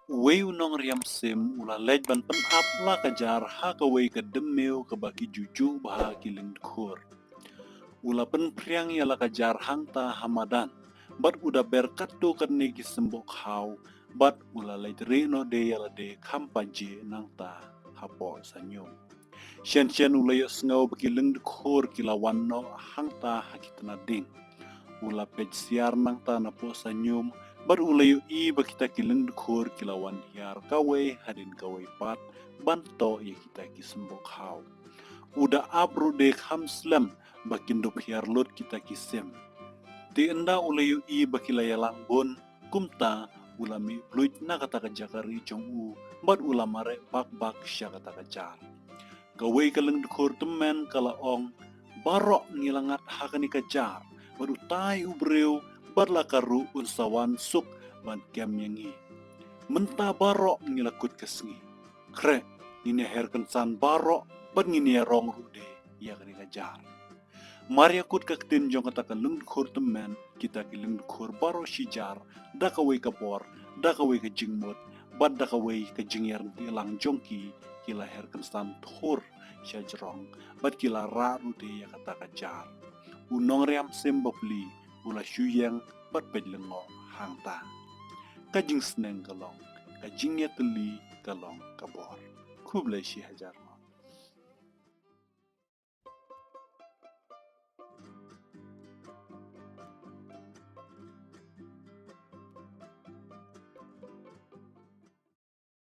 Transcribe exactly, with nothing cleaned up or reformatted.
Uwei u nongriam sim u la leit ban pynap la ka jar ha kawei ka dymmew kaba ki ju juh bha ki lyngdkhur. U la pynphriang ïa la ka jar hangta ha madan, bad u da ber katto katne ki symboh khaw, bad u la leit rieh noh de ïa lade kham pajih nangta hapoh sanium. Shen shen u la ïohsngew ba ki lyngdkhur ki la wan noh hangta ha ki tnat ding. U la peit siar nangta napoh sanium, bad u la ïohi ba kita ki lyngdkhur ki la wan hiar kawei hadien kawei pat ban toh ïa kita ki symboh khaw. U da ap ruh de kham slem ba kin dup hiar lut kita ki sim. Te ynda u la ïohi ba ki la ïalang bun, kumta u la mih bluit na kata ka jaka rieh jong u, bad u la mareh bak bak sha kata ka jar. Kawei ka lyngdkhur tymmen ka la ong, "Baroh ngi la ngat ha kane ka jar, bad utai u briew, bad la ka ruh un sa wan suk ban kem ïa ngi. Mynta baroh ngi la kut ka sngi. Khreh, ngin ïa her kynsan baroh, bad ngin ïa rong ruh de ïa kane ka jar." Mar ïa kut ka ktien jong kata ka lyngdkhur tymmen, kita ki lyngdkhur baroh shi jar, da kawei ka bor, da kawei ka jingmut, bad da kawei ka jingïarap lang jong ki, ki la her kynsan thur sha jrong, bad ki la rah ruh de ïa kata ka jar. U nongriam sim bapli u la shu ïeng bad peit lyngngoh hangta. Ka jingsneng ka long ka jingïatylli, ka long ka bor. Khublei shi hajar.